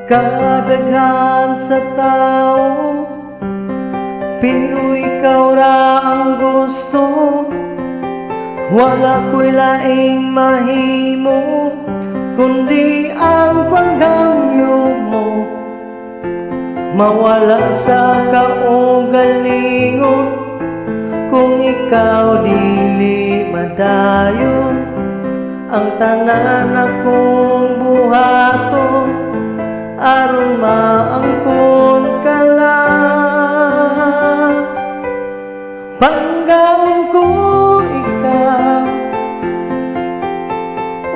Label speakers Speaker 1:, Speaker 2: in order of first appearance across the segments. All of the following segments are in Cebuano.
Speaker 1: Kadaghan sa tao, pero ikaw ra ang gusto. Wala ko'y laing mahimo kundi ang paghangyo mo. Mawala sa kaugalingon kung ikaw dili madayon. Ang tanan akong buhaton aron maangkon ka lang. Panggaon ko ikaw,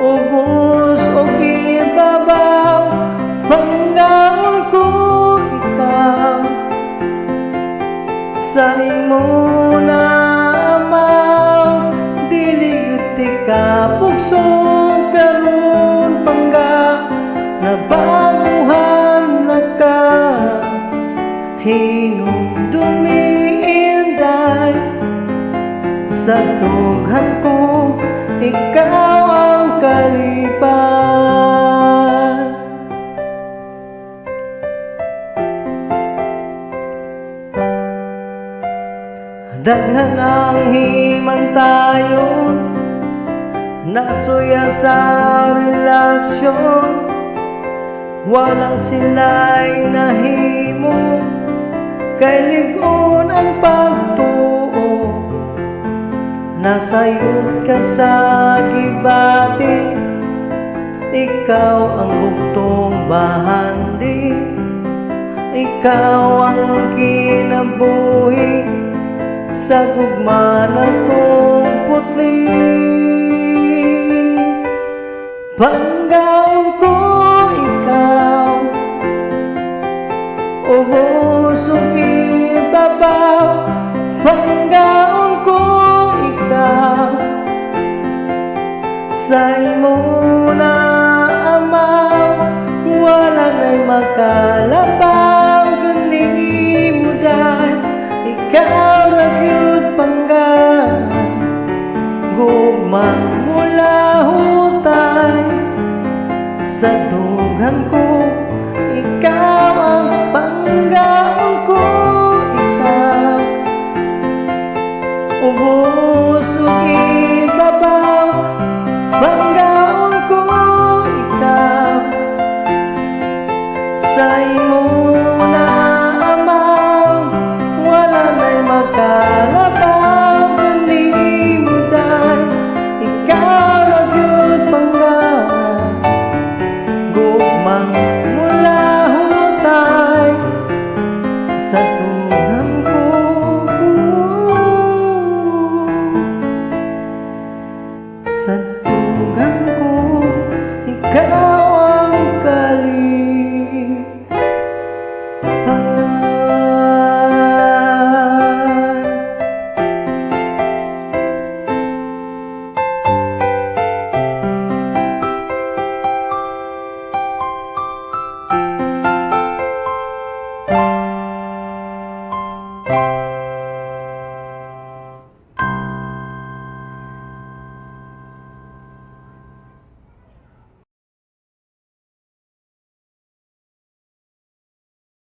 Speaker 1: ubos og ibabaw. Panggaon ko ikaw, sa imo na amaw. Dili gyud tika pugsong karon, pangga, nabaguhan na ka. Hinumdumi, inday, sa dughan ko ikaw ang kalipay. Daghan ang himantayon, nasuya sa relasyon. Wala sila'y nahimo kay lig-on ang pagtuo. Nasayod ka sa gibati, ikaw ang bugtong bahandi. Ikaw ang kinabuhi sa gugma nakong putli. Panggaon ko ikaw, ubos ug ibabaw. Panggaon ko ikaw, sa imo na amaw. Wala na'y makalabang kanimo day. Ikaw ra gyud, pangga, gugma mo lahutay. Sa dughan ko